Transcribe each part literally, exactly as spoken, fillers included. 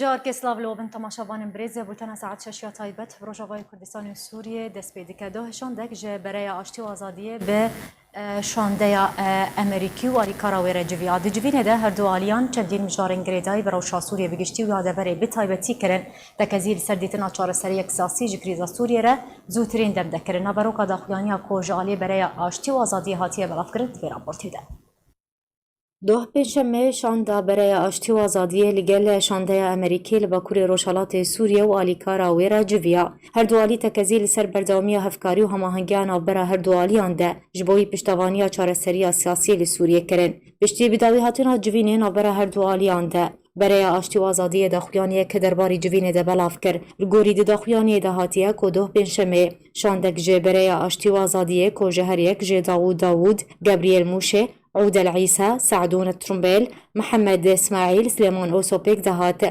Carkê silav li we bin temaşevanên birêz, bultena saet şeş ya taybet bi Rojavayê Kurdistanê û Sûriyê dest pê dike. Doh şandek ji Bereya Aştî û Azadiyê bi, e, şandeya, e, Amerîkî û alîkara wê re civiya. Di civînê de her du aliyan çendîn mijarên girêdayî bi rewşa Sûriyê bi giştî û ya deverê bi taybetî kirin. Tekezî li ser dîtina çareseriyek siyasî ji krîza Sûriyê re zûtirîn dem de kirin. Naveroka daxuyaniya ku ji alî Bereya Aştî û Azadiyê hatiye belavkirin di vê raportê de. Doh pêncşemê şanda Bereya Aştî û Azadiyê li gel şandeya Amerîkê li Bakurê Rojhelatê Sûriye û alîkara wê re civiya. Her du alî tekezî li ser berdewamiya hevkarî û hemahengiya navbera her du aliyan de ji bo wî piştevaniya çareseriya siyasî li Sûriyê kirin. Piştî bi dawî hatina civînê navbera her du aliyan de, Bereya Aştî û Azadiyê daxuyaniyek derbarî civînê de belav kir. Li gorî di daxuyaniyê de hatiye ku doh pêncşemê şandek ji Bereya Aştî û Azadiyê ku ji her yek ji Dawûd Dawûd, Gabriel Mûşê, Ûdel Îsa, Se'dûn Trumbêl, Mihemed Îsmaîl, Silêman Oso pêk dihat.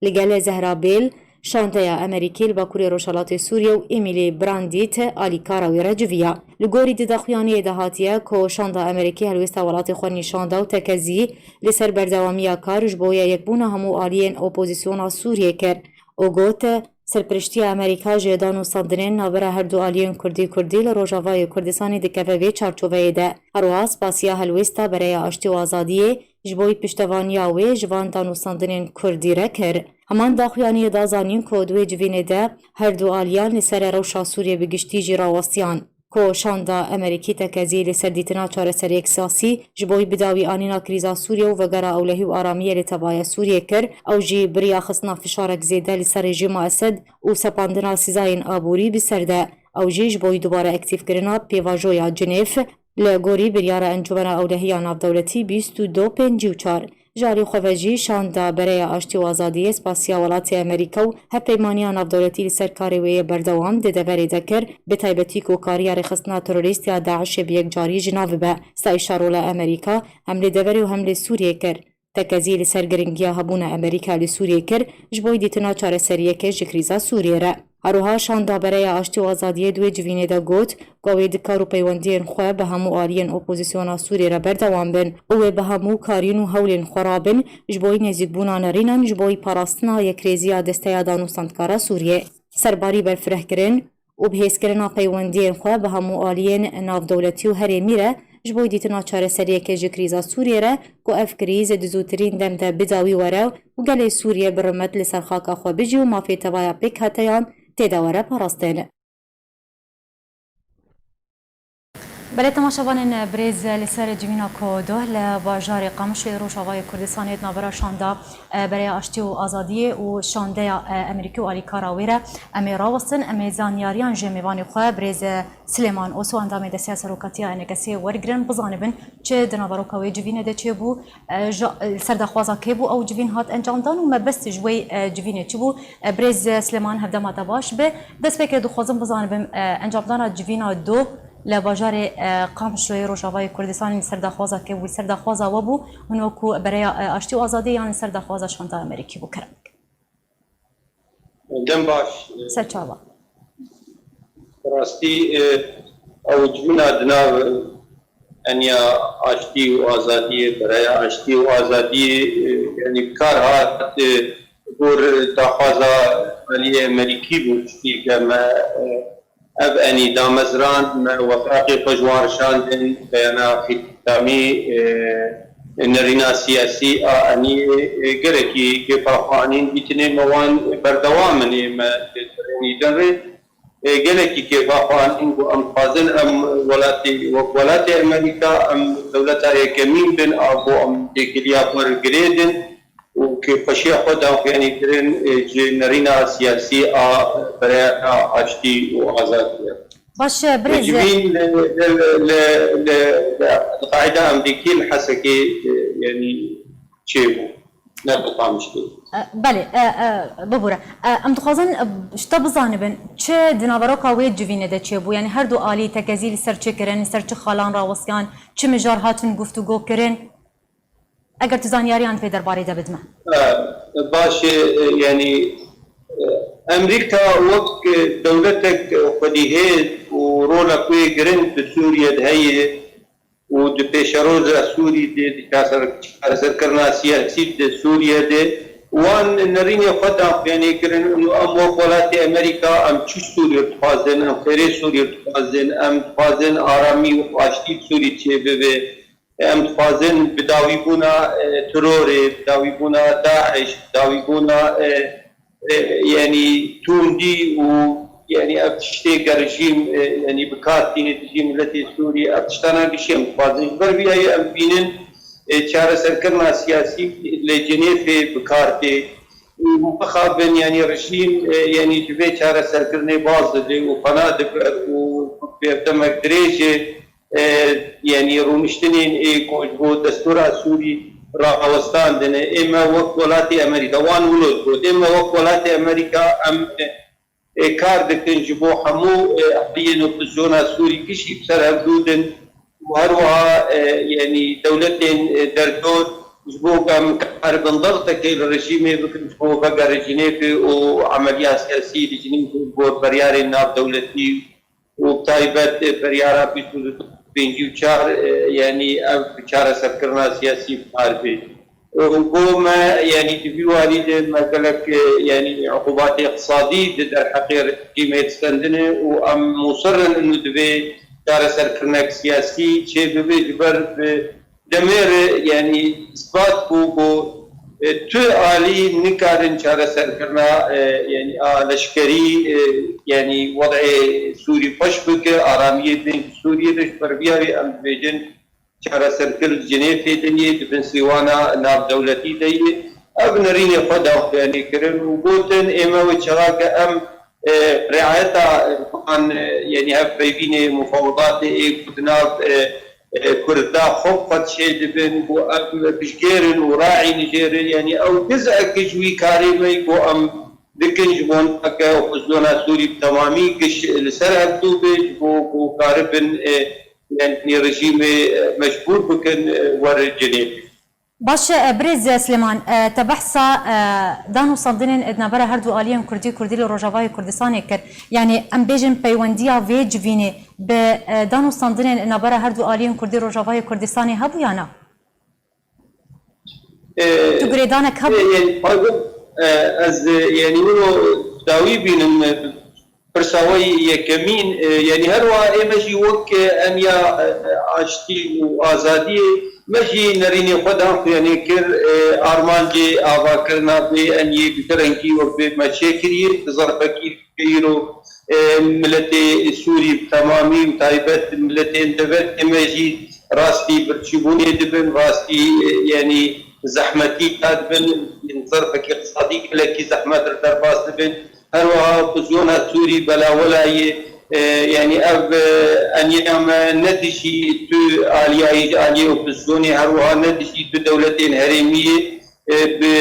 Li gel Zehra Bêl, şandeya Amerîkî li Bakurê Rojhelatê Sûriyê û Emîlî Brandît alîkara wê re civiya. Li gorî di daxuyaniyê de hatiye ku şanda Amerîkî helwêsta welatê xwe nîşan da û tekezî li ser berdewamiya kar ji bo yekbûna hemû aliyên opozîsyona Sûriyê kir û got, Serpiriştiya Amerîka ji danûstandinên navbera her du aliyên Kurdî-Kurdî li Rojavayê Kurdistanê dikeve vê çarçoveyê de. Herwiha spasiya helwêsta Bereya Aştî û Azadiyê ji bo piştevaniya wê ji van danûstandinên Kurdî re kir. Heman daxuyaniyê da zanîn ku di wê civînê de her du aliyan li ser rewşa Sûriyê bi giştî jî rawestiyan. Ku şanda Amerîkî tekezî li ser dîtina çareseriyek siyasî ji bo bidawî anîna krîza Sûriyê û vegera ewlehî û aramiyê li tevaya Sûriyê kir, ew jî bi riya xistina fişarek zêde li ser rejîma Esed û sepandina sîzayên aborî bi ser de. Ew jî ji bo dubare aktîfkirina pêvajoya Cinêv, li gorî biryara Encûmena Ewlehî ya Navdewletî bîst û du pêncî û çar. Ji alî xwe ve jî şanda Bereya Aştî û Azadiyê spasiya welatê Amerîka û hevpeymaniya navdewletî li ser karê wê yê berdewam di deverê de kir, bi taybetî ku kariya rêxistina terorîst ya DAIŞê bi yekcarî ji nav bibe. Stayîşa rola Amerîka hem li deverê û hem li Sûriyê kir. Tekezî li ser giringiya hebûna Amerîka li Sûriyê kir, ji bo dîtina çareseriyeke ji krîza Sûriyê re. Herwiha şanda Bereya Aştî û Azadiyê di wê civînê de got, ku ew ê di kar û peywendiyên xwe bi hemû aliyên opozîsyona Sûriyê re berdewam bin û wê bi hemû karîn û hewlên xwe rabin ji bo nêzîkbûna nerînan ji bo parastina yekrêziya desteya danûstandkara Sûriyê. Serbarî berfirehkirin û bihêzkirina peywendiyên xwe bi hemû aliyên navdewletî û herêmî re ji bo dîtina çareseriyeke ji krîza Sûriyê re ku ev krîz di zûtirîn dem de bi dawî were û gelê Sûriyê bi rimet li ser xaka xwe bijî û mafê tevaya pêkhateyan tê de were parastin. Belê temaşevanên birêz, li ser civîna ku doh li bajarê Qamişloyê Rojavayê Kurdistanê di navbera şanda, e, Bereya Aştî û Azadiyê û şandeya, e, Amerîkî û alîkara wê re em ê rawestin, em ê zanyariyan ji mêvanê xwe birêz, e, Silêman Oso, endamê Desteya Serokatiya E N K S'ê wergirin, bizanibin çi di naveroka wê civînê de çêbû, e, ji, e, li ser daxwaza kê bû ew civîn hat encamdan û mebest ji wê, e, civînê çi bû? E, birêz Silêman, hevdema te baş be. Destpêkê dixwazim bizanibim, e, encamdana civîna do li bajarê, e, Qamişloyê Rojavayê Kurdistanê li ser daxwaza kê bû, li ser daxwaza we bû, hûn wekû Bereya, e, Aştî û Azadiyê yan li ser daxwaza şanda Amerîkî bû? Kerem bike. Dem baş. Serçava. Rastî, e, ew civîna di nav, e, enya aştî û azadiyê, bereya aştî û azadiyê, e, yanî bi kar hat, e, gor daxwaza aliyê Amerîkî bû, tiştî ke me, e, ev enî damezrand, me weferaqê xwe ji wan rişandin, beyana xîtamî, e, nerîna siyasî a enî, e, gelekî kêfa xwe anîn, dîtinê me wan berdewam in, ê me dê derênî derê. E, gelekî kêfa xwe anîn ku em dixwazin em welatê, wek welatê Amerîka, em dewleta yekemîn bin, a ku em têkiliya xwe re girêdin û kêfxweşiya xwe daxuyanî kirin, e, ji nerîna siyasî a bereya aştî û azadiyê. Baş e, birêz. Civîn li, li, li, li, li, li qaîda Amerîkî li Hesekê, e, yanî çêbû. Ne bi Qamişlo. E, belê, e, e, bibûre. E, em dixwazin, e, ji te bizanibin, çi di naveroka wê civînê de çêbû? Yanî her du alî tekezî li ser çi kirin, li ser çi xalan rawestiyan, çi mijar hatin guftûgo kirin? Eger tu zanyariyan vê derbarê de bidime. E, baş e, e, yanî, e, Amerîka wek, e, dewletek, e, xwedîhêz û rolek wê giring di Sûriye de heye, û di pêşeroja Sûrî de, di çareser-, çareserkirina siyasî di Sûriye de, Wan nerînê xwe dan xuyanê kirin û em wek welatê Amerîka em çi Sûriyê dixwazin, em xêrê Sûriyê dixwazin, em dixwazin aramî û aştî li Sûrî çêbibe. Em dixwazin bi dawîbûna, e, terorê, bi dawîbûna DAIŞ, bi dawîbûna, e, e, yanî tundî û yanî ev tiştê gerjîm, e, yanî bi kar tîne dijî miletê Sûrî, ev tiştana gişî em dixwazin. Ji ber vî yayê em bînin, e, çareserkirina siyasî li Cinêfê bi kar tê. Û mixabin, yanî rejîm, e, yanî ji vê çareserkirinê baz dide û pena dibe û bi demek dirêj e, e, yanî rûniştinên ê ku ji bo destûra Sûrî rawestandine. Ê me wek welatê Amerîka, wan wilo digot, ê me wek welatê Amerîka em, e, ê kar dikin ji bo hemû, e, aliyên opozisyona Sûrî gişî bi ser hev dûdin û her wiha, e, yanî dewletên, e, derdor ji bo ku em karibin dextekê li rejîmê bikin ji bo vegere Cinêfê û emeliya siyasî li Cinêfê ji bo beryarên navdewletî û bi taybet, e, beryara bîst û du pêncî û çar, e, yanî ev çareserkirina siyasî bi kar bê. Û bo me, yanî di vî warî de me gelek, e, yanî uqubatê iqtisadî di derheqê rejîmê distendine û em musir in û divê çareserkirinek siyasî çêbibe ji ber bi demê re, yanî isbat bû ku, e, tu alî nikarin çareserkirina, e, yanî a leşkerî, e, yanî wed'ê Sûrî xweş bike, aramiyê bên Sûriyê de ji ber vî yayê em dibêjin çareserkir li Cinêfê de yê, di bin sîwana navdewletî de yê. Ev nerînê xwe da xuyanî kirin û gotin, ê me wê çaxa ke em, e, riayeta van, e, yanî hevpeyvînê, mufawedatê ê ku di nav, e, e, Kurda xwe bi xwe çêdibin, ku em piştgêr in û raî nijêrin, yanî ew ciz'ek ji wî karê me ye ku em dikin ji bo ke opozisyona Sûrî bi temamî giş li ser hev dû be, ji bo ku karibin, e, yanî rejîmê, e, mecbûr bikin, e, were Cinêvê. Baş e, birêz Silêman, e, te behsa, e, danûstandinên di navbera her du aliyên Kurdî, Kurdî li Rojavayê Kurdistanê kir. Yanî em bêjin peywendiya vê civînê bi, e, danûstandinên di navbera her du aliyên Kurdî Rojavayê Kurdistanê hebû ya na? E, Tu girêdanek hebû? e, yanî, pardon, e, ez, e, yanî wilo dawî bînim, e, pirsa we yekemîn, e, yanî her wiha ê me jî wek, e, eniya, e, aştî û azadiyê me jî nerînê xwe dan xuyanê kir, e, armancê avakirina vê eniyê bi ti rengî wek vê me çêkiriye, bi zerfekî îro, e, miletê Sûrî bi temamî û taybet miletên deverê me jî rastî birçîbûnê dibin, rastî, e, yanî zehmetî dadibin, zerfekî iqtisadî gelekî zehmet li derbas dibin. Her wiha opozîsyona Sûrî belawelayê, e, yanî ev, e, eniya me ne dijî tu aliyayî ji aliyê opozîsyonê, her wiha ne dijî tu dewletên herêmiyê, e, bi,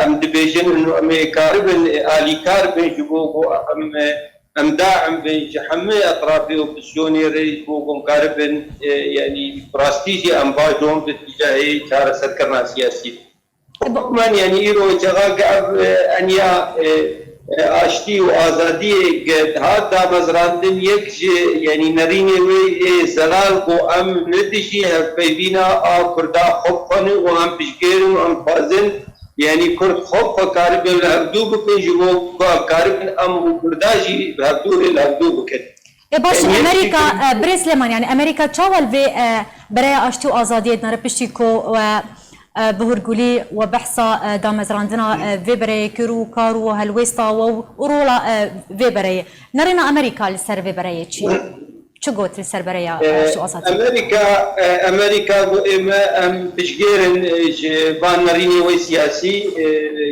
em dibêjin, em ê karibin, e, alîkar bin ji bo ku em, e, em daim bin ji hemû etrafê opozîsyonê re ji bo ku em karibin, e, yanî rastî jî em bajon bi tîjahê çareserkirina siyasî. E, bo- Hukmen, yanî îro çaxa ke ev, e, eniya, e, e, aştî û azadiyê ke dihat damezrandin, yek ji, yanî nerînê wê ê zelal ku em ne dijî hevpeyvîna a Kurda xwe bi xwe ne û em piştgêr in û em dixwazin, yanî Kurd xwe bi xwe karibin li hevdû bikin, ji bo ku em karibin em û Kurda jî bi hevdû rê li hevdû bikin. E, baş, Yanî yek Amerîka, fikir- e, birêz Silêman, yanî Amerîka çawa li vê, e, bereya aştî û azadiyê dinere piştî ku we, e, bi hurgulî we behsa, e, damezrandina, e, vê bereyê kir û kar û helwêsta we û, û rola, e, vê bereyê. Nerîna Amerîka li ser vê bereyê çi ye? Çi got li ser bereya, e, aştî û azadiyê? Amerîka, e, Amerîka got ê me em piştgêr in, e, ji van nerînê wê siyasî, e,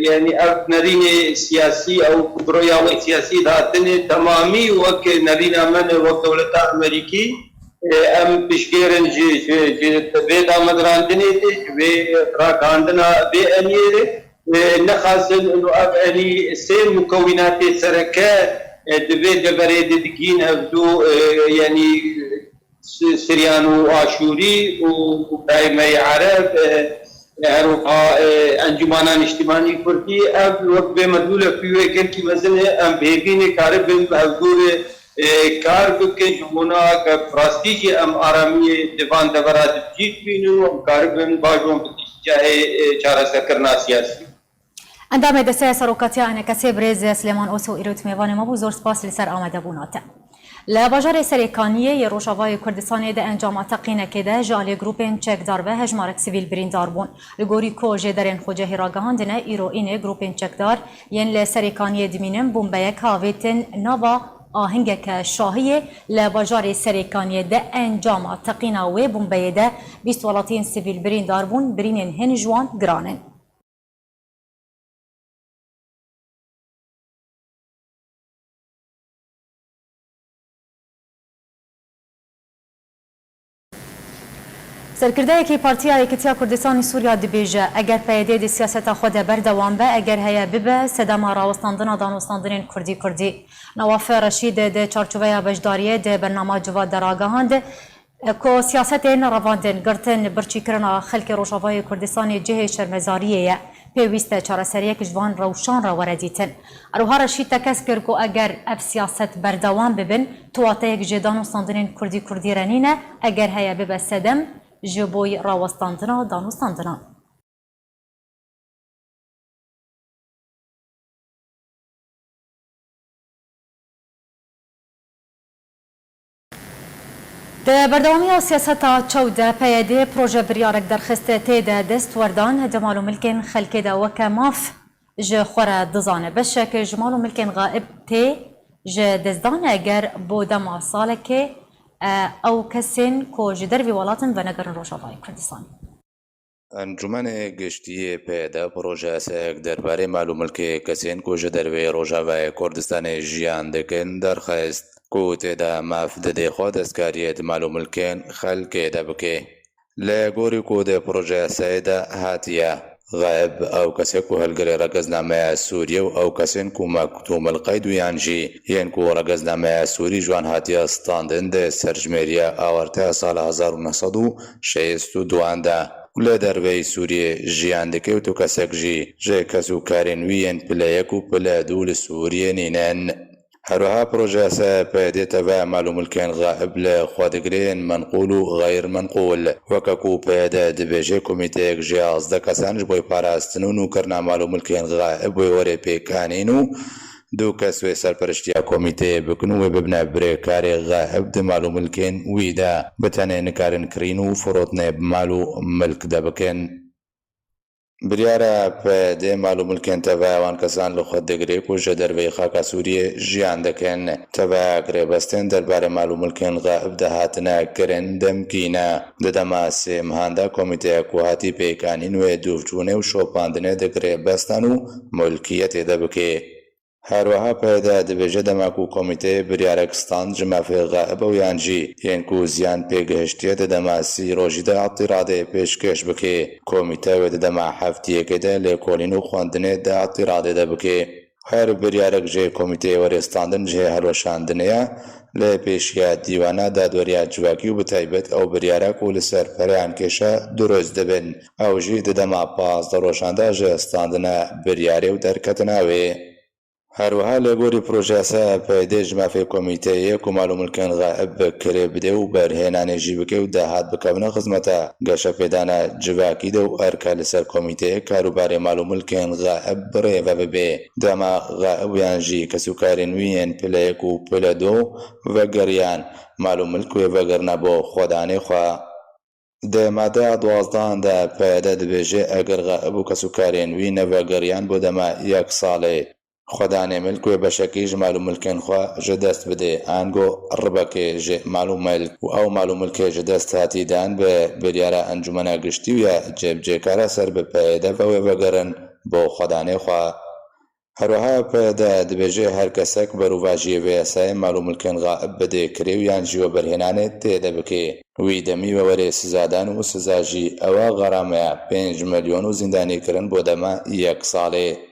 yanî ev nerînê siyasî ew ku bi roya wê siyasî dihatine temamî wek nerîna me ne wek dewleta Amerîkî, e, em piştgêr in ji, ji, ji vê damezrandinê de, ji vê ragihandina vê eniyê de. E, nexasin û ev enî sê mukewînatê sereke, e, di vê deverê de digihîn hevdû, e, yanî Si-, Siryan û Aşûrî û, û birayê me yê Ereb, e, e, her wiha, e, Encûmana Niştimanî Kurdî, ev wek vê medlûlek wî wê gelkî mezin e, em bi hêvî ne karibin bi hevdû re, e, kar bikin, ji bona ke bi rastî jî em aramiyê di van devera de bi cî dibînin û em karibin bajon bi tîjahê, e, çareserkirina siyasî. Endamê Desteya Serokatiya ENKSê birêz Silêman Oso îro di mêvanê me bû. Zor spas li ser amadebûna te. Li bajarê Serêkaniyê yê Rojavayê Kurdistanê di encama teqînekê de ji alî grûpên çekdar ve hejmarek sivîl birîndar bûn. Li gorî ku jêderên xwecihî ragihandine, îro înê grûpên çekdar yên li Serêkaniyê dimînin bombeyek avêtin nava ahingeke şahiyê li bajarê Serêkaniyê. Di encama teqîna wê bombeyê de bîst welatiyên sivîl birîndar bûn, birînên hin ji wan giran in. Serkirdeyekî Partiya Yekîtiya Kurdistanê Sûriya dibêje, eger P Y D di siyaseta xwe de berdewam be, eger heye bibe sedema rawestandina danûstandinên kurdî-kurdî. Nawaf Reşîd di çarçoveya beşdariyê di bernama Civat de ragihand, ku siyasetên revandin, girtin, birçîkirina xelkê Rojavayê Kurdistanê cihê şermezariyê ye. Pêwîst e çareseriyek ji van rewşan re were dîtin. Her wiha Reşîd tekez kir ku eger ev siyaset berdewam bibin, tu wateyek ji danûstandinên kurdî-kurdî re nîne, eger heye bibe sedem ji bo rawestandina danûstandinan. Di berdewamiya siyaseta çew de P Y D proje biryarek derxist tê de destwerdan di mal û milkên xelkê de weke maf ji xwe re dizane. Beşek ji mal û milkên xaib tê ji destdan eger bo dema salekê, e, ew kesên ku ji dervî welatin venegerin Rojavayê Kurdistanê. Encûmenê Giştî yê P Y D projeyasayek derbarê mal û milkê kesên ku ji derveyê Rojavayê Kurdistanê jiyan dikin derxist, ku tê de maf didê xwe destkariyê di mal û milkên xelkê de bike. Li gorî ku di projeyasayê de hatiye, xaib ew kesê ku hilgirê regeznameya Sûriyê û ew kesên ku mektûmil qeyd û yan jî yên ku regeznameya Sûrî ji wan hatiye standin di serjimêriya awerteya sala hezar û neh sed û şêst û duan de û li derveyî Sûriyê jiyan dike û tu kesek jî ji kesûkarên wî yên pile yek û pile du li Sûriyê nînin. Her wiha projeyasaya P Y D teveya mal û milkên xaib li xwe digire yên menqûl û xeyr menqûl. Weke ku P Y D dibêje, komîteyek ji yazdeh kesan ji bo parastin û nûkirina mal û milkên xaib wê werê pêkanîn û du kes wê serperiştiya komîteyê bikin û wê bibine birêkarê xaib di mal û milkên wî de. Bi tenê nikarin kirîn û firotinê bi mal û milk de bikin. Biryara P Y D mal û milkên teveya wan kesan li xwe digire ku ji derveyî xaka Sûriyê jiyan dikin. Teveya girêbestên derbarê mal û milkên xaib de hatine kirin demkî ne. Di dema sê mehan de komîteya ku hatî pêkanîn wê dûvçûnê û şopandinê di girêbestan û mulkiyetê de bike. Her wiha P Y D dibêje, dema ku komîteyê biryarek stand ji mafê xaib ew yan jî yên ku ziyan pê gihiştiye di dema sî rojî de îtîradê pêşkêş bike, komîte wê di dema heftiyekê de lêkolîn û xwendinê di îtîradê de bike. Her biryarek ji komîteyê were standin cihê hilweşandinê ye, li pêşiya dîwana dadweriya civakî û bi taybet ew biryara ku li ser pereyan kêşe dirust dibin. Ew jî di dema pazdeh rojan de ji standina biryarê û derketina wê. Her wiha li gorî projeyasaya P Y D ji mafê komîteyê ku mal û milkên xaib bi kirê bide û berhênanê jî bike û dahat bikevine xizmeta geşepêdana civakî de û erka li ser komîteyê karûbarê mal û milkên xaib bi rê ve bibe. Dema xaib yan jî kesûkarên wî yên pile yek û pile du vegeriyan, mal û milk wê vegirine bo xwedanê xwe. Di madeya duwazdehan de P Y D dibêje, eger xaib û kesûkarên wî nevegeriyan bo dema yek salê, xwedanê milk wê beşekî ji mal û milkên xwe ji dest bidê, ango ribekê ji mal û milk û ew mal û milkê ji dest hatî dan bi biryara Encûmena Giştî û ya cêbicêkara ser bi P Y D ve wê vegerin bo xwedanê xwe. Her wiha P Y D dibêje, her kesek berovajiyê vê yasayê mal û milkên xaib bidê kirê û yan jî weberhênanê tê de bike, wî demî we werê sizadan û siza jî ew e, xerameya pênc milyon û zîndanîkirin bo dema yek salê.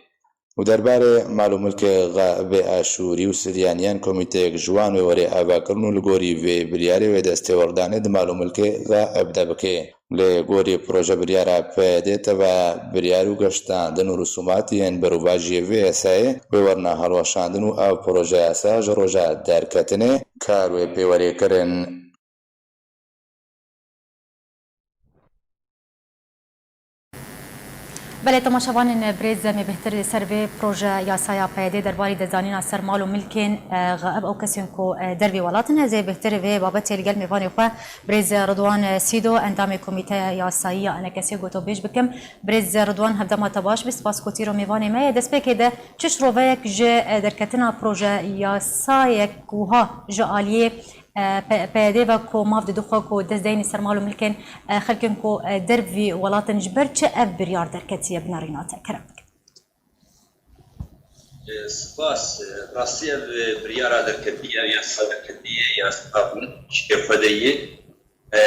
Û derbarê mal û milkê xaibê Aşûrî û Siryaniyan komîteyek ji wan wê werê avakirin û li gorî vê biryarê wê destêwerdanê di mal û milkê xaib de bike. Li gorî projebiryara P Y D teva biryar û geştandin û risûmat yên berovajiyê vê yasayê wê werine hilweşandin û ev projeyasa ji roja derketinê kar wê pê werê kirin. Belê, temaşevanên birêz, em ê bêhtir li ser vê proje yasaya P Y D derbarî destdanîna ser mal û milkên, e, xaib ew kesên ku, e, dervî welat in. Ez ê bêhtir vê babetê li gel mêvanê xwe, birêz Ridwan Sîdo, endamê Komîteya Yasayî ya ENKSê gotobêj bikim. Birêz Ridwan, hevdema te baş be, spas ku tîro mêvanê me ye. Destpêkê de çi şiroveyek ji, e, derketina proje yasayek wiha ji aliyê e, P-, P Y D ve ku maf dide xwe ku dest deyne ser mal û milkên, e, xelkên ku, e, dervî welat in, ji ber çi ev biryar derketiye, bi nerîna te kerem bikin. E, spas. E, rastî ev, e, biryara derketiye, ev yasa derketiye, yasa ji xwe de ye. E,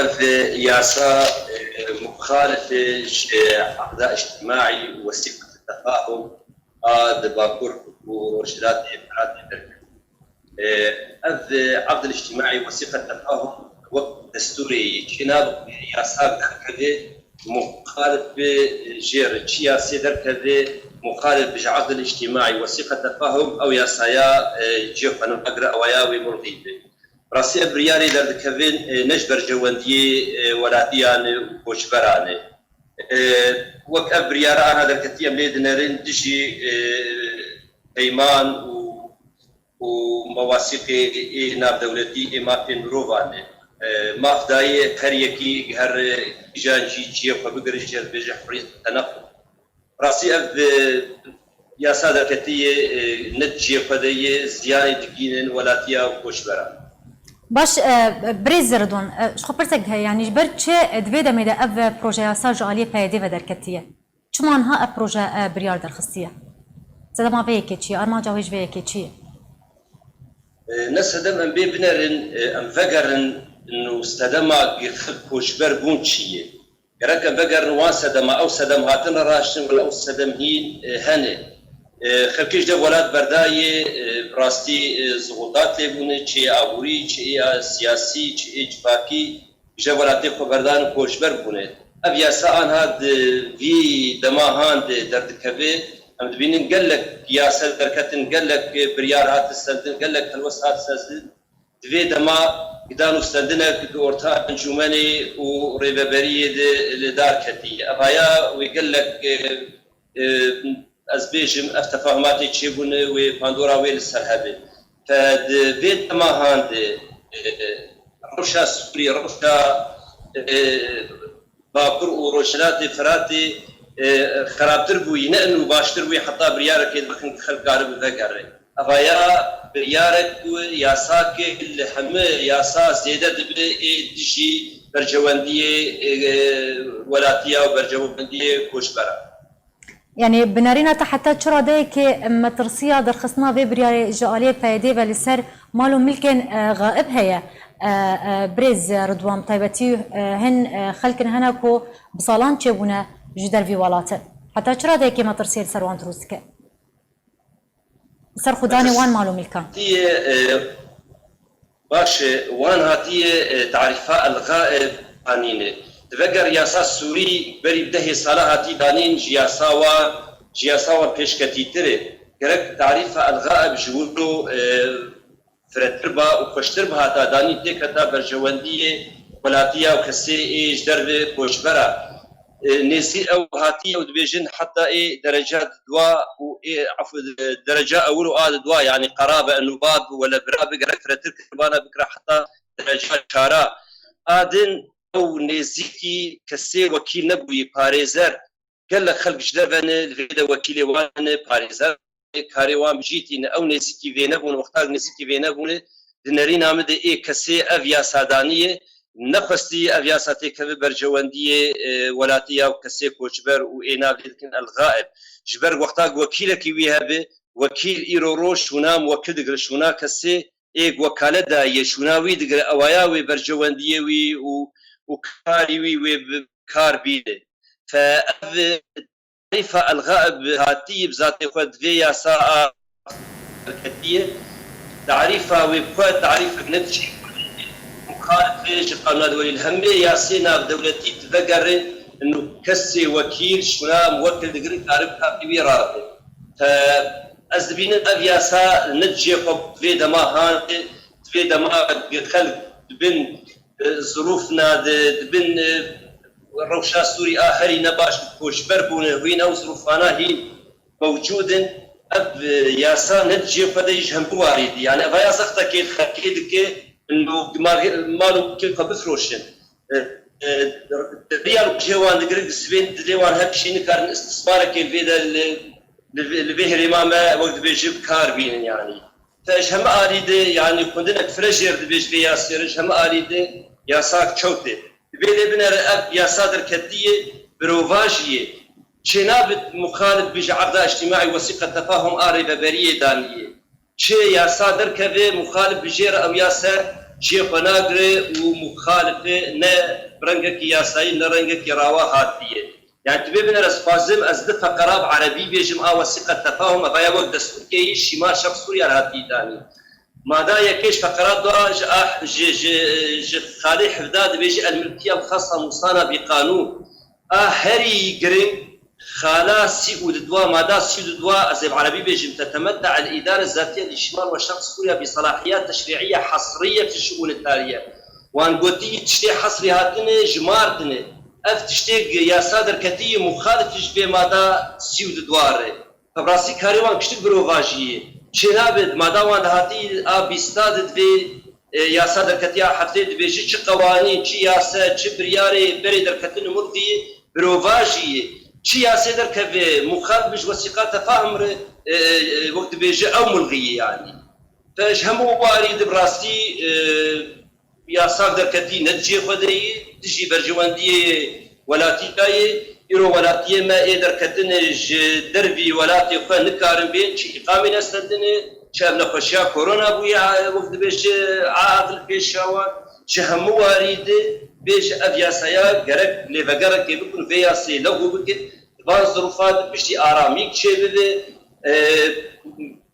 ev, e, yasa, e, muxalif e ji aqda îctimaî û wesîqet tefahum a di Bakur û Rojhilatê Firatê derketiye. E, ev, e, aqd îctimaî, wesîqet tefahum wek destûrê yê çênabe, yasa derkeve muxalif be jê re. Çi yasê derkeve muxalif be ji aqd îctimaî, wesîqet tefahum, ew yasaya, e, cihê xwe nagire, ewaya wê mirov be. Rastî ev biryarê derdikevin, e, ne ji berjewendiyê, e, welatiyan e û koçberan e. E, wek ev biryara anha derketiye, em lê dinerin dijî, e, peyman û û mewasîqê ê navdewletî ê mafên mirovan e. E, maf dayê her yekî her kîjan jî cihê xwe bigire, jê re dibêje hurriyet tenequl. Rastî ev, e, yasa derketiye, e, ne di cihê xwe de ye, ziyanê digihînin welatiya û koçberan. Baş, e, birêz Ridwan, e, ji xwe pirsek heye, yanî ji ber çi, e, di vê demê de ev, e, proje yasa ji aliyê P Y D ve derketiye? Çima niha ev proje, e, biryar derxistiye? Sedema vê yekê çi ye? Armanca wê ji vê yekê çi ye? E, ne sedem em bê binerin, e, em vegerin û sedema xelk koçber bûn çi ye? Gerek em vegerin wan sedema, ew sedem hatine raştin, wala ew sedem hîn, e, hene. E, xelkê ji dev welat berdayê, e, bi rastî, e, zixultat lê bûne, çi yê aborî, çi yê siyasî, çi yê civakî. Ji welatê xwe berdan û koçber bûne. Ev yasa anha di vî dema han de derdikeve. Em dibînin gelek yase derketin, gelek biryar hat sendin, gelek helwest hat sendin. Di vê dema gidan û stendinek di orta encûmenê û rêveberiyê de li dar ketiye. Ev haya wê gelek, e, e, ez bêjim, ev tefahumatê çêbûne wê pandora wê li ser hebe. Te di vê dema han de, e, rewşa Sûrî, rewşa, e, Bakur û Rojhilatê Firatê, e, xerabtir bûyî, ne inu baştir bûyî, heta biryarekê dikin xelk karibe vegere. Evaya biryarek ku yasakê li hemû yasa zêde dibe ê dijî berjewendiyê, e, welatiya û berjewendiyê koçbera. Yanî bi nerîna te heta çi radeyekê metirsiya derxistina vê biryarê ji aliyê P Y D ve li ser mal û milkên, e, xaib heye? E, e, birêz Ridwan, taybetî, e, hin, e, xelkin hene ku bi salan çêbûne ji dervî welatin. Heta çi radeyekê metirsiyê li ser wan dirûst dike? Li ser xudanê wan mal û milkan. Hatiye, e, baş e, wan hatiye, e, tarîfa el-xaib anîne. Diveger yasa Sûrî berî bi dehê sala hatî danîn, ji yasa wan, ji yasa wan pêşketîtir e. Gerek tarîfa el-xaib ji wilo, e, firehtir ba û xweştir bihata danîn, têketa berjewendiyê welatiya û kesê ê ji derve koçbera. E, nêzî ew hatiye û dibêjin heta ê dereca dua û ê, efw, dereca ewil û a dua, yanî qerabe, enûbab, wele birabe, gerek firehtir kirbana bikira heta dereca çara. A din ew nêzîkî kesê wekîl nebûyî, parêzer. Gelek xelk ji derve ne, li vê de wekîlê wan ne, parêzer, karê wan bi cî tîne. Ew nêzîkî vê nebûne, wexta nêzîkî vê nebûne, di nerîna min de ê kesê ev yasa danî ye, nexwestî ev yasa têkeve berjewendiyê, e, welatî ya kesê koçber û ê nav lê dikin el-xaib. Ji ber wexta wekîlekî wî hebe, wekîl îro roj şûna muwekil digire, şûna kesê ê wekalet daye, şûna wî digire, ewaya wê berjewendiyê wî û, û karî wî wê bi kar bîne. Fe ev tarîfa el-xaib hatî bi zatê xwe di vê yasa a derketiye. Tarîfa wê bi xwe tarîfek ne diçe. Muxalifê ji qanûna dewlî li hemê yasê navdewletî divegere, û kesê wekîl şûna muwekil digire, karib karê wî rabe. Te, ez dibînim ev yasa ne cihê xwe bi vê dema han, di vê dema xelk dibin, e, zirûfna de, dibin, e, rewşa Sûrî a herî ne baş, koçber bûne, hûn ew zirûfana hîn mewcûd in. Ev, e, yasa ne di cihê xwe de yî ji hemû warî dî. Yani, ev ya zextekê li xelkê dike, mal û mülkê xwe bifroşin. E, e, riya li cihê wan digirin, di sibên dilê wan her tiştî nikarin istismarekê li vê de li, li, li vê herêma me wek dibêje bi kar bînin yani. Te ji hemî alî de, yanî xwendin ek fire jêr dibêj vê yasê re, ji hemî alî de yasak çewt e. Divê lê binere ev yasa derketî ye, birovajî ye. Çênabit muxalif bi ji erda îctîmaî wesîqa tefahum a rêveberiyê danî ye. Çi yasa derkeve muxalif bi jê re ew yasa cihê xwe nagire û muxalif e ne bi rengekî yasayî ne rengekî rawa hatiye. Yani tu bê binere ez dixwazim ez di feqera bi erebî bêjim a wesîqa tefahum, ev ya wek destûrkê yî şîma şex Sûriya re hatî danî. Mada yekê ji feqera dua ji ah, ji, ji, ji xalê hevda dibêje el milkiye el xasa musana bi qanûn. A herî giring xala sî û didwa, mada sî û didwa, ez ê bi erebî bêjim, tetemetta el îdare zatiye li şîma we şex Sûriya bi salahiyat teşrîiye hesriye fi şuûne tariye. Wan gotî tiştê hesrî hatine, jimartine. Ev tiştê yasa derketî yê muxalif ji vê mada sî û du dwar e. Bi rastî karê wan kiştik birovajî ye. Çênabe di mada wan de hatî a bîsta de divê, e, yasa derketî a heftê dibêje çi qewanîn, çi yase, çi biryarê berê derketin û milxî ye, birovajî ye. Çi yasê derkeve muxalif bi ji wesîqa tefahum re, e, e, wek dibêje ew milxî ye yanî. Te ji hemû warî de bi rastî, e, yasak derketî ne di cihê xwe de yî, dijî berjewendiyê welatî de yê. Îro welatiyê me ê derketine ji dervî welatê xwe nikarin bên, çi îqamê nestendine, çi ev nexweşiya korona bûye, a, wek dibêje, a, a, pêşa wan. Ji hemû warî de bêje ev yasaya gerek lêvegerekê bikin, vê yasê lewh bikin. Di van zirûfa de piştî aramîk çêbibe, e,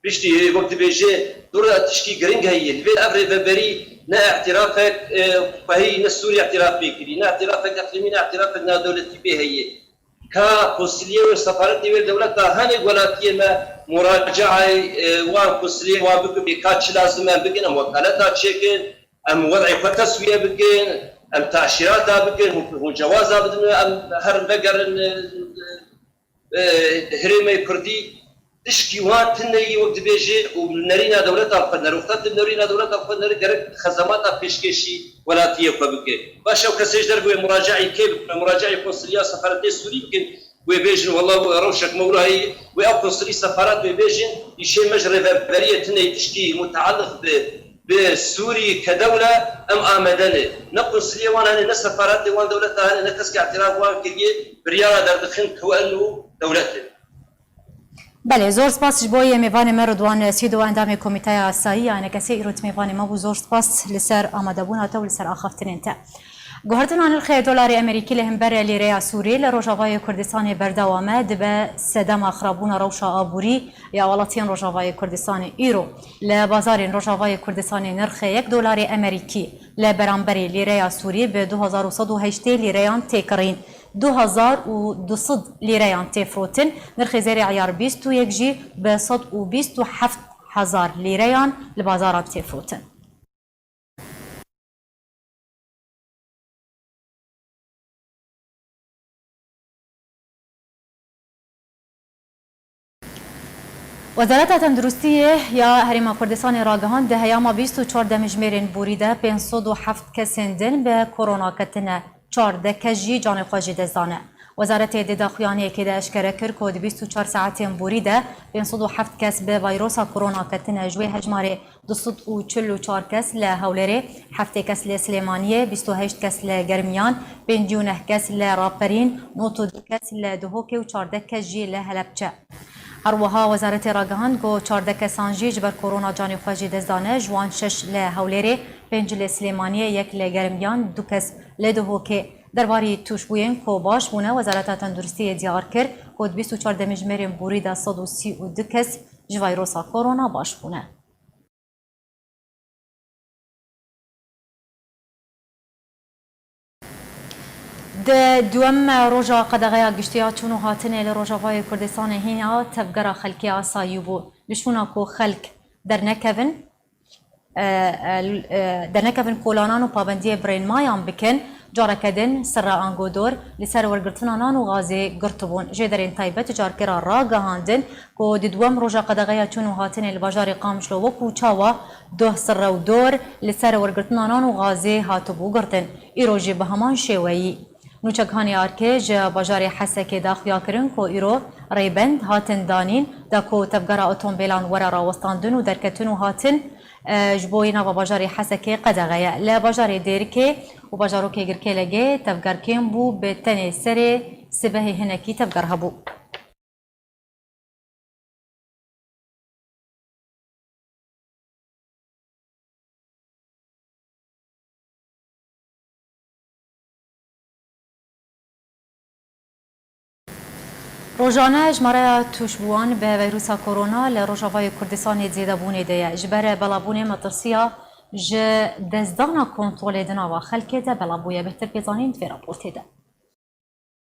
piştî wek dibêje, dû re tişkî giring heye. Li vê ev rêveberî ne îtirafek, e, xwehî, ne Sûriye îtiraf pê kirî, ne îtirafek eqlîmî, ne îtirafek navdewletî pê heye. Ka konsiliyê wê, sefaretê wê dewleta hene welatiyê me muracaeyê, e, wan konsiliyê wan bikin, bê ka çi lazim em bikin, em wekaleta çêkin, em wed'ê xwe teswiye bikin, em teşîrata bikin, hûn, hûn cewaza bidin, em herin vegerin, e, e, herêmê Kurdî. Tişkî wan tune yî wek dibêje û nerîna dewleta xwe nere, wexta tu nerîna dewleta xwe nere gerek xezemata pêşkêşî welatiyê xwe bike. Baş ew kesê ji derve wê muracaî kê bikin? Muracaî konsilya sefaretê Sûrî bikin. Wê bêjin, wela rewşek me wilo heye, wê ew konsilî sefaret wê bêjin, îşê me ji rêveberiyê tune yî tişkî mutealiq bi, bi Sûrî ke dewle em amade ne. Ne konsiliyê wan hene, ne sefaretê wan dewleta hene, ne kes ke îtiraf wan kiriye, biryara derdixin ku em û dewlet in. Belê, zor spas ji bo yê mêvanê me Ridwan Sîdo, endamê Komîteya Asayî ya Enekesê, îro di mêvanê me bû. Zor spas li ser amadebûna te û li ser axaftinên te. Guhertina nirxê dolarê Amerîkî li hember lîreya Sûrî li Rojavayê Kurdistanê berdewam e, dibe sedema xirabûna rewşa aborî ya welatiyên Rojavayê Kurdistanê. Îro li bazarên Rojavayê Kurdistanê nirxê yek dolarê Amerîkî li beramberî lîreya Sûrî bi du hezar û sed û heştê lîreyan tê kirîn, du hezar û du sed lîreyan tê firotin, nirxê zêrê eyar bîst û yek jî bi sed û bîst û heft hezar lîreyan li bazaran tê firotin. Wezareta Tenduristiyê ya Herêma Kurdistanê ragihand, di heyama bîst û çar demjimêrên borî de pênc sed û heft kesên din bi korona ketine, çardeh kes jî canê xwe ji dest dane. Wezaretê di daxuyaniyekê de eşkere kir ku di bîst û çar saetên borî de pênc sed û heft kes bi vayrosa korona ketine, ji wê hejmarê du sed û çil û çar kes li Hewlêrê, heftê kes li Silêmaniyê, bîst û heşt kes li Germiyan, pêncî û neh kes li Raperîn, nod û du kes li Duhokê û çardeh kes jî li Helebçe. Her wiha wezaretê ragihand ku çardeh kesan jî ji ber korona canê xwe ji dest dane, ji wan şeş li Hewlêrê, pênc li Silêmaniyê, yek li Germiyan, du kes li Duhokê. Derbarî tûşbûyên ku baş bûne, Wezareta Tenduristiyê diyar kir ku di bîst û çar demjimêrên borî de sed û sî û du kes ji vayrosa korona baş bûne. Di duem roja qedexeya giştî ya çûn û hatinê li Rojavayê Kurdistanê hîna tevgera xelkê asayî bû. Li şûna ku xelk dernekevin, e, e, e, dernekevin kolanan û pabendiyê birênmayan bikin, Careke din sirra angodor li ser wergirtina nan û gazê girtibûn. Jêderên taybet carkê re ragihandin ku di duwem roja qedexeya çûn û hatinê li bajarê Qamişlo wekû çawa duh sirre û dor li ser wergirtina nan û gazê hatibû girtin, îro jî bi heman şêweyî. Nûçeghanê arkê ji bajarê Hesekê de xuya kirin ku îro rêbend hatin danîn da ku tevgera otombêlan were rawestandin û derketin û hatin, e, ji bo yê nava bajarê Hesekê qedexe ye. Li bajarê Dêrikê û bajarokê Girkêlegê tevger kêm bû, bi tenê serê sibehê hinekî tevger hebû. Rojane jimareya tûşbûwan bi veyrusa korona li Rojavayê Kurdistanê zêdebûnê de ye. Ji ber belavbûnê metirsiya ji destdana kontrolê di nava xelkê de belav bûye. Bêhtir pê zanîn di vê raportê de.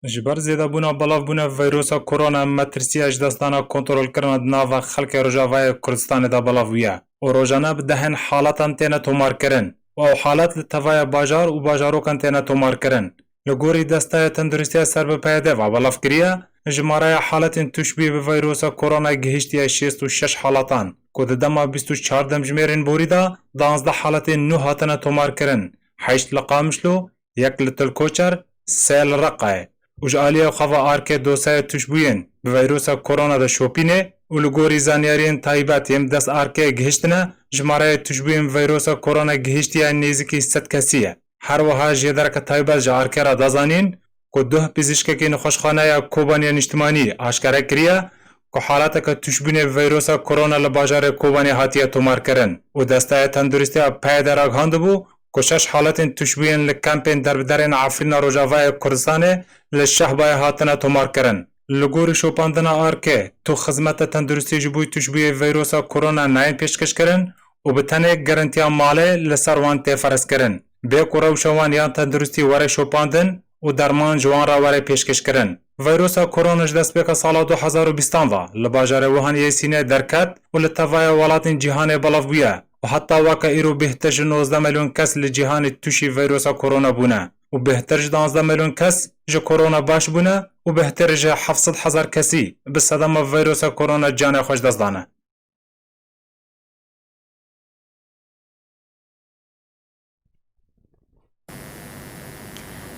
Ji ber zêdebûna belavbûna veyrosa korona, metirsiya ji destdana kontrolkirina di nava xelkê Rojavayê Kurdistanê de belav bûye û rojane bi dehên haletan têne tomarkirin û ew halet li tevaya bajar û bajarokan têne tomarkirin. Li gorî Desteya Tenduristiya Serbipeyê de ve belav kiriye, jimareya haletên tûşbûyî bi veyrosa korona gihiştiye şêst û şeş haletan, ku di dema bîst û çar demjimêrên borî de duwazdeh haletên nû hatine tomarkirin, heşt li Qamişlo, yek li Til Koçer, sê li Reqayê û ji aliyê xwe ve arkê dosyaya tûşbûyên bi veyrosa korona de şopînê û li gorî zanyariyên taybet yên bi dest arkê gihiştine, jimareyê tûşbûyên bi veyrosa korona gihiştiye nêzîkî sed kesî ye. Her wiha jêdereke taybet ji arkê re da zanîn ku duh pizîşkekî nexweşxaneya Kobanê Niştimanî aşkere kiriye, ku haleteke tûşbûnê bi veyrosa korona li bajarê Kobanê hatiye tomarkirin û Desteya Tenduristiya peyê de ragihandibû ku şeş haletên tûşbûyên li kampên derbiderên Efrîna Rojavayê Kurdistanê li Şehbayê hatine tomarkirin. Li gorî şopandina arkê, tu xizmeta tenduristî ji bo tûşbûyê veyrosa korona nayên pêşkêşkirin û bi tenê garantiya malê li ser wan tê ferezkirin, bê ku rewşa wan yan tenduristî were şopandin û derman ji wan re were pêşkêşkirin. Veyrosa korona ji destpêka sala du hezar û bîstan ve li bajarê Wuhan yê Sînê derket û li tevaya welatên cîhanê belav bûye û heta weke îro bêhtir ji nozdeh milyon kes li cîhanê tûşî veyrosa korona bûne û bêhtir ji duwazdeh milyon kes ji korona baş bûne û bêhtir ji heft sed hezar kesî bi sedema veyrosa korona canê xwe ji dest dane.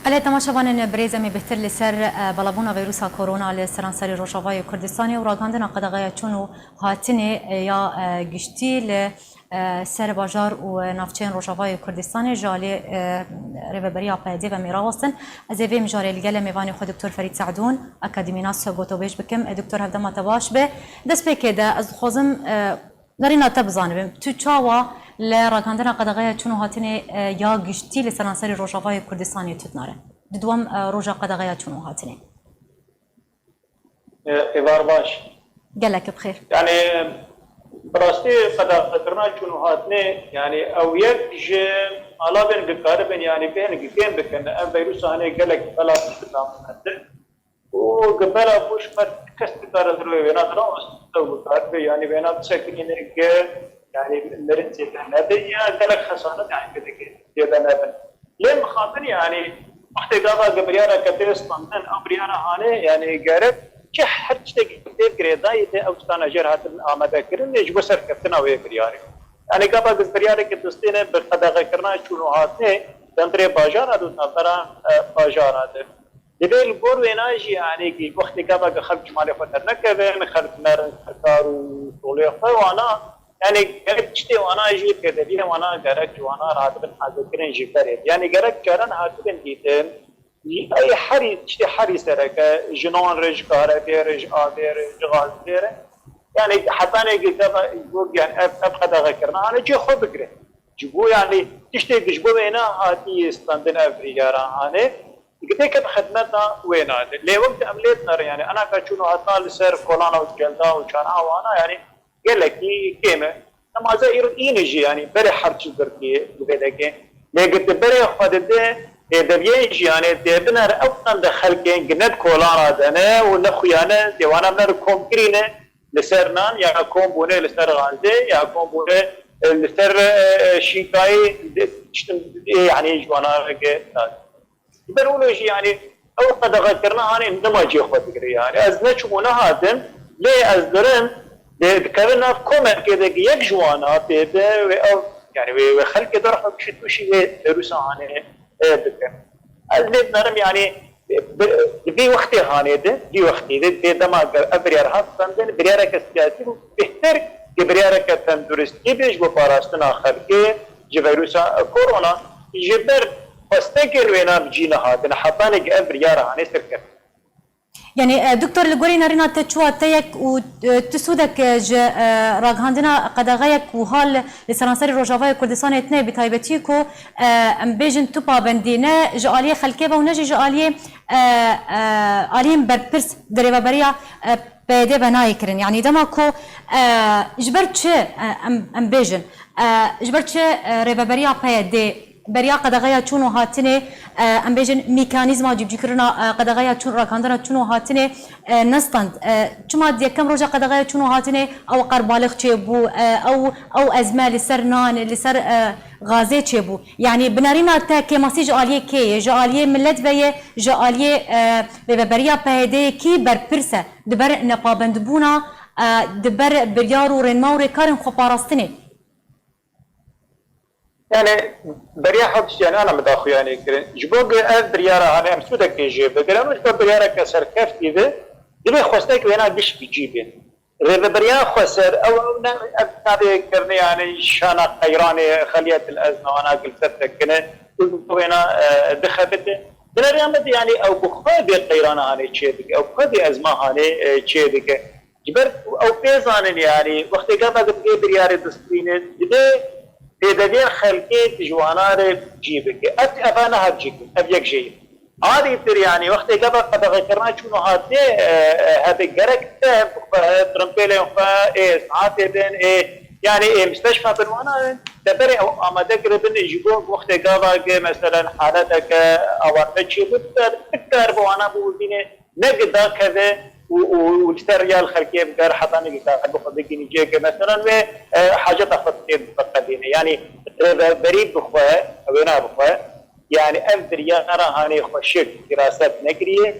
Belê, temaşevanên birêz, em ê bêhtir li ser, e, belavbûna vîrusa korona li seranserê Rojavayê Kurdistanê û ragihandina qedexeya çûn û hatinê, e, ya, e, giştî li, e, ser bajar û navçeyên Rojavayê Kurdistanê ji alî, e, Rêveberiya P Y D ve em ê rawestin. Ez ê vê mijarê li gele mêvanê xwe Doktor Ferîd Se'dûn, akademînas, gotobêj bikim. E, Doktor, hevdema te baş be. Destpêkê de ez dixwazim, e, Derîna te bizanibim, tu çawa li ragihandina qedexeya çûn û hatinê, e, ya giştî li seranserê Rojavayê Kurdistanê tu dinare? Di duwem, e, roja qedexeya çûn û hatinê. E, êvar baş. Gelek bi xêr. Yani, bi rastî qedexekirina çûn û hatinê, yani, ew yek ji alavên ku karibin, yani, bihên ku kêm bikin, ev vîrusa hanê gelek bela û gibela bû ji me kes nikare li rûyê wêna de raweste û bikaribe, yanî wêna bisekinîne ke, yanî mirin zêde nebe ya gelek xesanet, yanî gelekê zêde nebin. Lê mixabin, yanî wextê gava ke biryareke tê standin, ew biryara hanê, yanî gerek çi her tiştekî tê girêdayî de ew tiştane jêr hatin amade kirin, lê ji bo serkeftina wê biryarê. Yanî gava ke biryareke distêne bi qedexekirina çûn û hatinê, di hundirê bajara de û navbera, e, bajara de. Divê li gor wêna jî, yanî, wextê gava ku xelk ji malê xwe dernekevin, xelk nerin ser kar û şolê xwe, wana, yanî, gerek tiştê wana jî pêdeviyê wana gerek ji wana re hatibin hazirkirin ji berê. Yanî, gerek caran hatibin dîtin, ey herî, tiştê herî sereke, ji nan re, ji karebê re, ji avê re, ji gazê re. Yanî, hetanê ku gava, yanî, ev, ev qedexekirina, hane cê xwe bigire. Ji bo, yanî, tiştê ku ji bo wêna hatî standin ev biryara, hane, Gidê ke bi xidmeta wê nade. Lê wek em lê dinêrin, yanî enaka çûn û hatina li ser kolana û gelda û çanaha wana, yanî gelekî kêm e. Em aze îro îne jî, yanî berê her çi girtî li vê dekê. Lê girtî berê xwe dide, pêdeviyên jî, yanî tê binere ew qende xelkên ki ne di kolana de ne û ne xuya ne, tê wana binere kom kirîne li ser nan, ya kom bûne li ser gazê, ya kom bûne, e, li ser, e, e, şînkayê, tiştin, e, yanî ji wana rege nade. Ji ber wilo jî, yanî, ew qedexekirina hanê nima cihê xwe digire. Yanî ez neçûm û nehatim, lê ez dirim, dê dikevin nav komekê de yek ji wana tê de wê ew, yanî wê, wê xelkê derxwe bişî tûşî vê vîrusa hanê, e, bikin. Ez lê dinerim, yanî, bi, di vî wextê hanê de, vî wextê de, dê dema ev biryar hat stendin, biryareke siyasî bû, bêhtir ki biryareke tenduristî be ji bo parastina xelkê ji vîrusa korona. Ji ber xwestekên wêna bi cî nehatine, hetanê ki ev biryara hanê sirkeftin. Yanî, e, doktor, li gorî nerîna te çûya te yek û, e, tu sûdek, e, ji, e, ragihandina qedexeyek wiha li, li seranserê Rojavayê Kurdistanê tine, bi taybetî ku, e, em bêjin tu pabendî ne ji aliyê xelkê ve û ne jî ji aliyê, e, e, aliyên berpirs di rêveberiya, e, P Y D ve nayê kirin. Yanî dema ku, e, ji ber çi, e, em, em bêjin, e, ji ber çi, e, rêveberiya P Y D beriya qedexeya çûn û hatinê, e, em bêjin, mekanîzma cîbicîkirina, e, qedexeya çûn, ragihandina çûn û hatinê, e, nestand. E, çima di yekem roja qedexeya çûn û hatinê ew qerbalix çêbû, e, ew, ew ezme li ser nan, li ser, e, gazê çêbû? Yanî bi nerîna te kêmasî ji aliyê kê ye? Ji aliyê milet ve ye, ji aliyê, e, rêveberiya P Y D'yê kî berpirs e di ber nepabendbûna, e, di ber biryar û rênma û rêkarên xweparastinê? Yani, beriya hev tiştiyan ana min daxuyanî kirin. Ji bo ku ev biryara hane em sûdekê jê bigirin û ji bo biryareke serkeftî be, divê xwestek wêna giş bi cî bên. Rêveberiya xweser, ew, ew ne, ev navê kirine, yani, şana qeyranê xeliyetil ezme wana gilset tekine, û wêna, e, dixebite. Bineriya me de, yani, ew bi xwe vê qeyrana hane çê dike, ew bi xwe vê ezma hane, e, çê dike. Ji ber ku ew pê zanin, yanî wextê gava dibê biryarê distînin, divê pêdeviyên xelkê ji wana re cî bike. Ev, eva ne hev cî bû, ev yek jê ye. A dîtir, yanî wextê gava qedexekirina çûn û hatê, e, e, hebe gerek te bi xwe, tirimpêlên xwe, ê saetê bin, ê, yanî ê misteşfa bin wana, te berê ew amade kiribin ji bo wextê gava ge, meselen, haleteke awan me çêbû, bikar bi wana bivîne. Ne gi dakeve û, û, û li ser riya li xelkê bikar heta ne gi dakeve xwe bigihînî cihê ke, meselan, wê, e, haceta xwe tê biqedîne. Yanî rêveberî bi xwe, wêna bi xwe, yanî ev biryara hanê xweşik firaset nekiriye,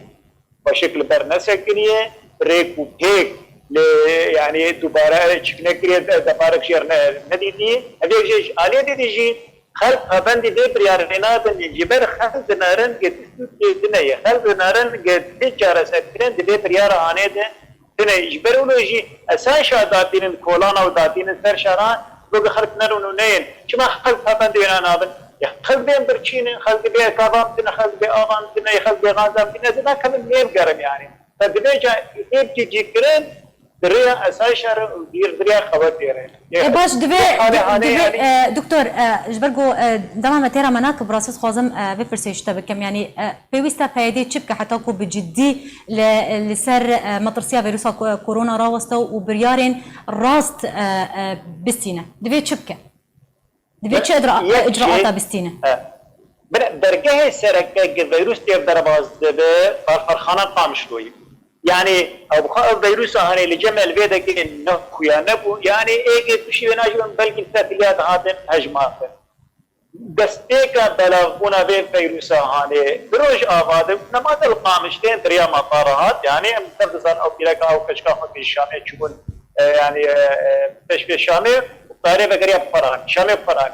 xweşik li ber nesekiniye, rêk û pêk li, yanî dubare çik nekiriye, de-, debarek jêr ne-, nedîtî. Ev yek jê ji aliyê dî jî, Xelk pabendî vê biryarê nabin, ji ber xelk dinerin ge tiştûkê tune ye. Xelk dinerin ge tê çareserkirin di vê biryara hanê de tune. Ji ber wilo jî esayşa datînin kolana û datînin ser şaran, bo ge xelk nerin û neyên. Çima xelk pabendî wêna nabin? Ya xelk bên birçî ne, xelk bê kavan tune, xelk bê avan tune, xelk bê xandan tune, ez ê nakevim nêvgerim yani. Te divê ca ê cî kirin, di rêya esayşa re û di rêya xewetê re. E, baş, divê, Hane, di-, hane, divê, yani e, doktor, e, ji ber ku, e, dema me têra me nake, bi rastî dixwazim, e, vê pirsê ji te bikim. Yanî, e, pêwîst e P Y D çi bike heta ku bi ciddî li, li ser, e, metirsiya vîrusa ko-, korona raweste û biryarên rast, e, e, bistîne? Divê çi bike? Divê çi icra-, icraata bistîne? He. Bir dergehê sereke gi vîrus tê derbas dibe, balferxana Qamişloyê. Yani, ew bi xwe ev vîrusa hanê li cem elvêdekê ne xuya nebû. Yani, ê gê tûşî wê najibin, belkî sefiliya dihatin hejmartin. Destpêka belavbûna vê vîrusa hanê di Rojava de, nema de li Qamişlê di riya matara hat. Yani, em tev dizan ew pîreka ew keçika xwe tê Şamê çûbûn, e, yani, e, e, teşvê Şamê, tarê vegeriya Ferhan, Şamê Ferhan.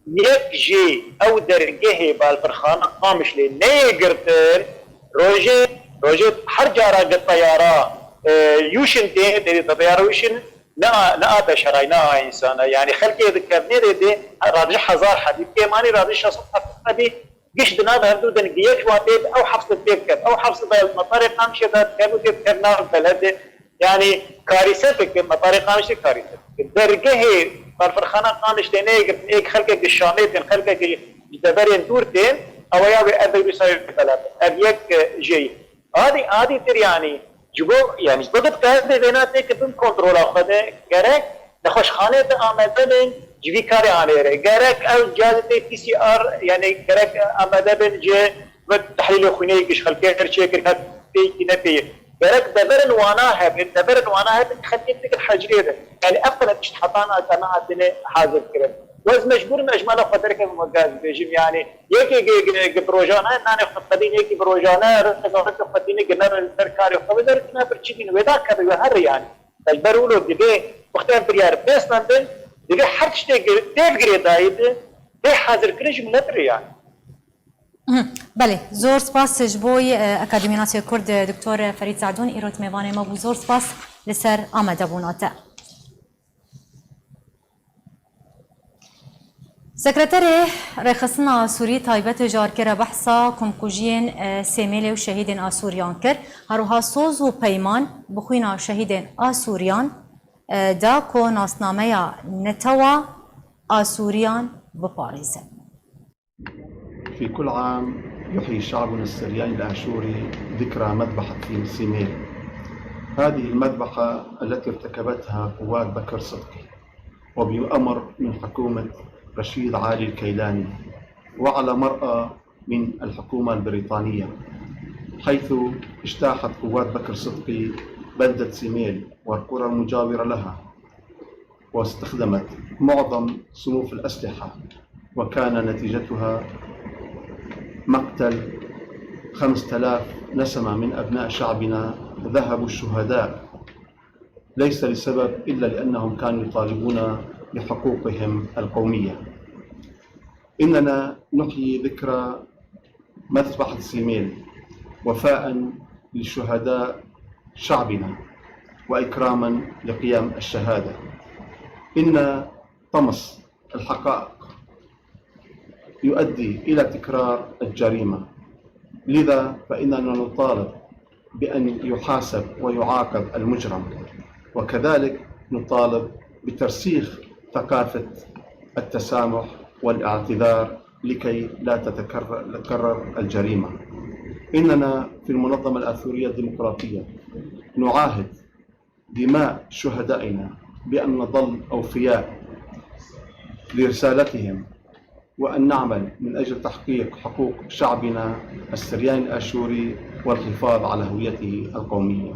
Yek jê ew dergehê balfirxana Qamişlê neyê girtin, rojê, rojê her cara gi teyara, e, Yûşin tê, derê teyara Yûşin, ne a, ne a beşeray, ne a însana. Yani xelkê dikevnê rê dê, radij hezar hebî, kêmanî radij şeş sed hebî, giş di nav hevdû din, gi yek ji wan tê, ew hefs tê biket, ew hefs bi metarê Qamişê de dikev û tê dikev nav beledê. Yani karîse bike, metarê Qamişê karîse bike. Dergehê balfirxana Qamişlê neyê girtin, ê xelkek ji Şamê tên, xelkek ji deverên dûr tên, ew ya wê ev vîrusa wê bela be. Ev yek, e, jê ye. Adî, adî tir yani, ji bo, yani ji bo dikare vêna tê ke bin kontrola xwe de, gerek nexweşxanê de amade bin ji vî karê hanê re. Gerek ew cihazê tê P C R, yani gerek amade bin ji ve tehlîlê xwînê ji xelkê re çêkirin, pêkî ne pê. Gerek deverên wana hebin, deverên wana hebin, xelkê bikin hecrê de. Yani ev qene tişt heta na, te nehatine hazir kirin. Wez mecbûr me ji mala xwe derkevin, wek ez dibêjim, yanî yekê gi, gi, gi bi rojane nanê xwe xwedîn, yekê bi rojane rêzgirtî xwedîne, gi ne li ser karê xwe bide, ne birçî dîn wê da keve, we her yanî. Ez ber wilo divê wextê ev biryar bê standin, divê her tiştê gi, tê girêdayî bi, bê hazirkirin ji milet re yanî. Mhm. Belê, zor spas ji bo, e, Akademî Nasê Kurd, e, Doktor Ferîd Sadûn, îro di mêvanê me bû. Zor spas li ser amadebûna te. Sekreterê Rêxistina Sûrî taybet ji Arkê re behsa komkujiyên, e, Sêmêlê û şehîdên Asûriyan kir. Her wiha soz û peyman bi xwîna şehîdên Asûriyan, e, da ku nasnameya netewa Asûriyan biparêze. في كل عام يحيي شعبنا السرياني الآشوري ذكرى مذبحة في سيميل. هذه المذبحة التي ارتكبتها قوات بكر صدقي وبأمر من حكومة رشيد علي الكيلاني وعلى مرأى من الحكومة البريطانية، حيث اجتاحت قوات بكر صدقي بلدة سيميل والقرى المجاورة لها، واستخدمت معظم صنوف الأسلحة، وكان نتيجتها مقتل خمسة آلاف نسمة من أبناء شعبنا ذهبوا الشهداء، ليس لسبب إلا لأنهم كانوا يطالبون بحقوقهم القومية. إننا نحيي ذكرى مذبحة سيميل وفاء لشهداء شعبنا وإكراما لقيم الشهادة. إن طمس الحقائق يؤدي إلى تكرار الجريمة، لذا فإننا نطالب بأن يحاسب ويعاقب المجرم، وكذلك نطالب بترسيخ ثقافة التسامح والاعتذار لكي لا تتكرر، تتكرر الجريمة. إننا في المنظمة الآثورية الديمقراطية نعاهد دماء شهدائنا بأن نظل أوفياء لرسالتهم، وأن نعمل من أجل تحقيق حقوق شعبنا السرياني الآشوري والحفاظ على هويته القومية.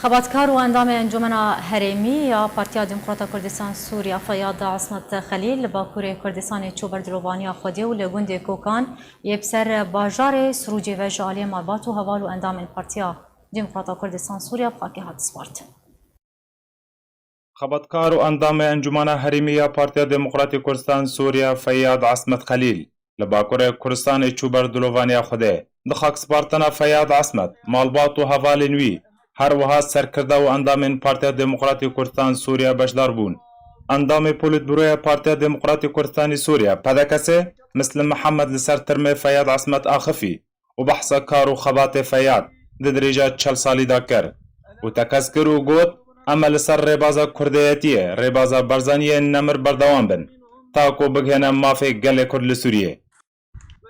Xebatkar û endamê Encûmena Herêmî ya Partiya Demokrata Kurdistan Sûriya Feyyad Ismet Xelîl li Bakurê Kurdistanê çû ber dilovaniya Xwedê û li gundê Kokan yê bi ser bajarê Sirûcê ve ji aliyê malbat û heval û endamên Partiya Demokrata Kurdistan Sûriya bi xakê hat spartin. Xebatkar û endamê Encûmena Herêmî ya Partiya Demokratî Kurdistan Sûriya Feyyad Ismet Xelîl li Bakurê Kurdistanê çû ber dilovaniya Xwedê. Di xakspartina Feyyad Ismet, malbat û hevalên wî, her wiha serkirde û endamên Partiya Demokratî Kurdistan Sûriye beşdar bûn. Endamê Polîtbûroya Partiya Demokratî Kurdistanî Sûriye, P D K S, Mislim Mihemed li ser tirmê Feyyad Ismet axifî û behsa kar û xebatê Feyyad di dirêja çel salî de kir û tekez kir û got, Em ê li ser rêbaza kurdeyetiyê, rêbaza Barzaniyê nemir berdewam bin, ta ku bigihêne mafê gelê Kurd li Sûriyê.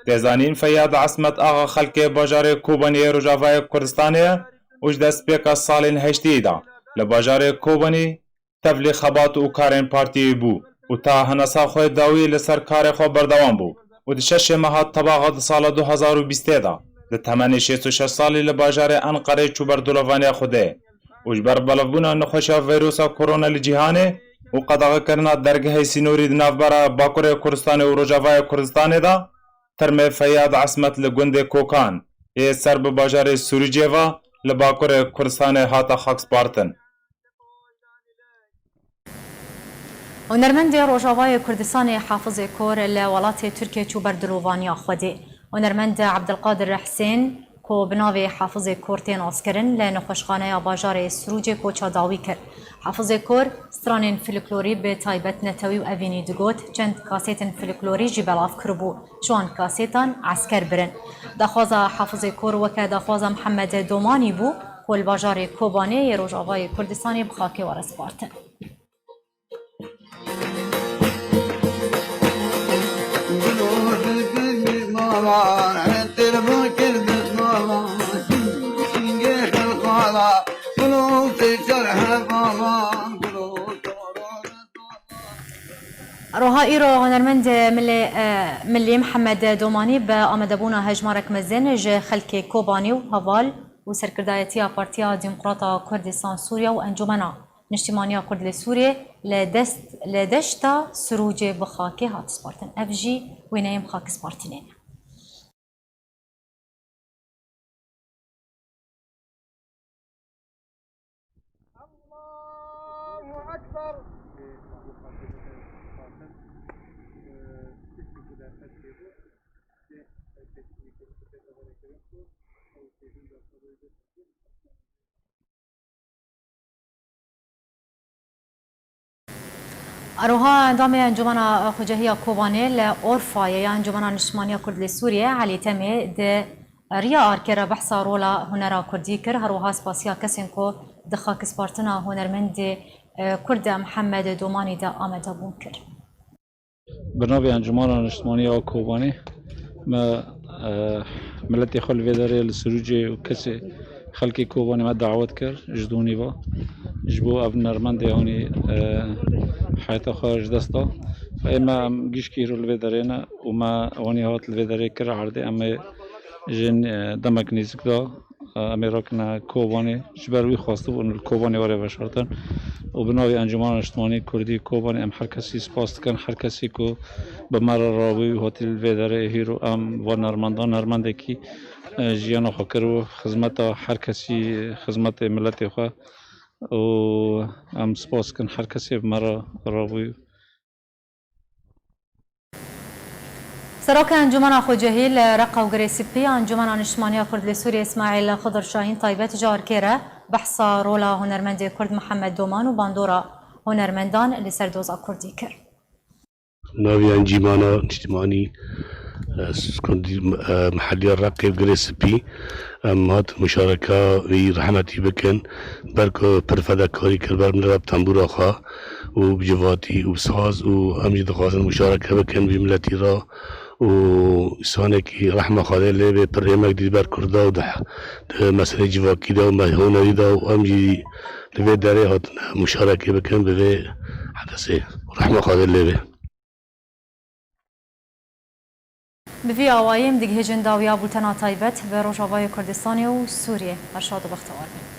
Tê zanîn Feyyad Ismet Axa xelkê bajarê Kobaniyê Rojavayê Kurdistanê ye û ji destpêka salên heştiyê de li bajarê Kobanî tevlî xebat û karên partiyê bû û ta hinesa xwe dawî li ser karê xwe berdewam bû û di şeşê meha Tebaxa di sala du hezar û bîstê de di temenê şêst û şeş salî li bajarê Enqerê çû ber dilovaniya Xwedê û ji ber belavbûna nexweşiya vîrusa korona li cîhanê û qedexekirina dergehê sînorî di navbera Bakurê Kurdistanê û Rojavayê Kurdistanê de, termê Feyyad Esmet li gundê Kokan yê ser bi bajarê Sûricê ve li Bakurê Kurdistanê hate xakspartin. Hunermendê Rojavayê Kurdistanê Hafizê Kor li welatê Tirkiyê çû ber dilovaniya Xwedê. Hunermend Ebdilqadir Husên, ku bi navê Hafizê Kor tê naskirin, li nexweşxaneya bajarê Sirûcê koça dawî kir. Hafizê Kor stranên folklorî, bi taybet netewî û evînî digot, çend kasêtên folklorî jî belav kiribû. Ji wan kasêtan esker birin. Daxwaza Hafizê Kor weke daxwaza Mihemed Domanî bû, ku li bajarê Kobanê yê Rojavayê Kurdistanê bi xakê were spartin. Roha îro hunermendê milê, e, milî Mihemed Domanî bi amadebûna hejmarek mezin ji xelkê Kobanî û heval û serkirdayetiya Partiya Demokrata Kurdistan Sûriye û Encûmena Niştimaniya Kurd li Sûriyê li dest, li deşta Sirûcê bi xakê hat spartin. Ev jî wêneyên xakispartinê ne. Aroha endamê Encûmena Xwecehiya Kobanê li Orfayê ya Encûmena Niştimaniya Kurd li Sûriyê, Elî Temê, di riya arkê re behsa rola hunera kurdî kir, her wiha spasiya kesên ku di xakispartina hunermendê, e, Kurd de Mihemed Domanî de amadebûn kir. Bi navê Encûmana Niştimanî ya Kobanê me, e, miletê xwe li vê derê li Sirûcê û kesê xelkê Kobanê me dawet kir ji dûnî ve. Ji bo ev hunermendê anî, e, heyata xwe ji dest da. Ê me em gişkî îro li vê derê ne û me wanî hat li vê derê kir erdê em ê jin, e, demek nêzik da. Em ê rakine Kobanê. Ji ber wî xwestibûn li Kobanê were veşartin. Û bi navê Encûmana Niştimanî Kurdî Kobanê em her kesî spas dikin. Her kesî ku bi me re rabû û hatî li vê derê hîro em va nermendan, nermendekî, e, jiyana xwe kir û xizmeta her kesî, xizmetê miletê xwe. Û em spas dikin her kesê bi me re rabû. Serokê Encûmena Xwecehî li Reqa û Girê Spî ya Encûmena Niştimaniya Kurd li Sûriyê Îsmaîl Xidir Şahîn taybet ji arkê re behsa rola hunermendê Kurd Mihemed Doman û bandora hunermendan li ser doza Kurdî kir. Navê Encîmana Niştimanî, e, Kurdî, e, Miheliya Reqê û Girê Spî, em hatin muşareka wî rehmetî bikin, ber ku pir fedekarî kir ber milet re bi tembûra xwe û bi civatî û saz û em jî dixwazin muşareke bikin vî miletî re û însanekî rehma Xwedê lê bê pir êmek dît ber Kurda û di, di meselê civakî de û me hunerî de û em jî li vê derê hatine muşarekê bikin bi vê hedesê. Rehma Xwedê lê bê. Bi vî awayî em digihîjin dawiya bultena taybet bi Rojavayê Kurdistanê û Sûriyê. Her şad û bextewar bin.